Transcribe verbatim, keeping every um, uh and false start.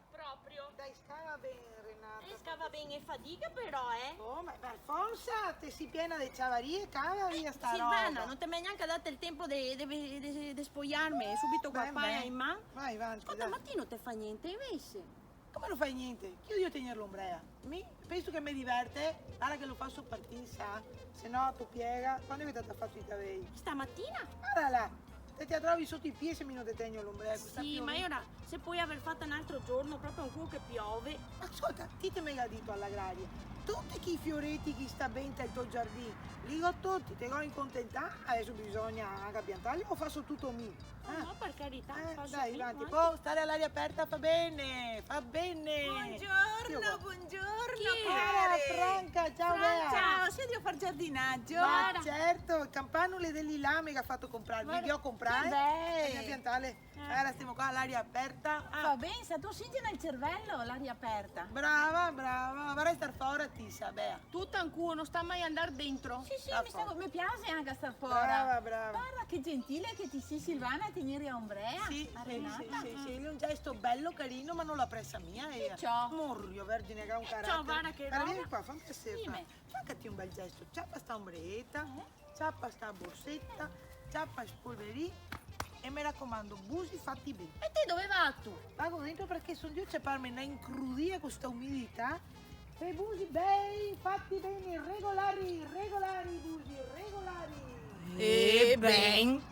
Proprio. Dai, scava ben, Renata. Eh, scava ben, e fadiga però, eh. Oh, ma par forsa, te si piena de ciavarie, cava via sta roba. Silvana, no te me ga gnanca dato el tenpo de, de, de, de spoiarme, subito co la pala in man. Vai avanti, dai. Scolta, ma ti no te fa gnente invese? Come no fa gnente? Chi odio tegner l'ombrea? Mi penso che me diverte, varda che lo faso par ti, sa? Se no, te piega, quando xe che te ga fato i cavei? Stamatina? Varda là, te, te la trovi soto i pie se mi no te tegno l'ombrea, questa piovina. Sì, ma e ora, se pol aver fato un altro giorno, proprio ancora che piove. Ma scolta, ti te me ga dito a l'agraria, tuti chi fioreti che sta ben nel to giardin, li go tolti, te go incontentà, deso bisogna anca piantarli o faso tuto mi? Ah, no, par carità, eh, faso dai, mi, avanti. Poi stare all'aria aperta fa ben, fa ben. Buongiorno, buongiorno, care. Franca, ciao, Franca. Ciao, senti, devo far giardinaggio. Ma certo, campanule de lì là me ga fato comprar, varda, mi le go comprà, che bel. E piantale. Eh. Ara stemo qua all'aria aperta. Ah. Fa ben, sa, te osigena el cervelo, l'aria aperta. Brava, brava, varda star fora, ti sa, bea. Tuta in culo, no sta mai andar dentro. Sì, sì, mi sta, me piaxe anca star fora. Brava, brava. Varda che gentile che ti si, Silvana, a tegnere a ombrea. Sì, sì, sì, sì, sì, xe un gesto bel, carino, ma no l'apresa mia, eh. Ciò. Morio, vergine, che ga un caratere. Ciò, varda che roba. Vien qua, fame piaser, fa. Dime. Fa anca ti un bel gesto, ciapa sta ombreta. Eh? Ciapa sta borseta, ciapa i spolverin e, me racomando, busi fati ben. E ti dove vato? Vago dentro parché son drio ciaparme na incrudia co sta umidità. E busi ben, fati ben, regolari, regolari, busi, regolari. E ben.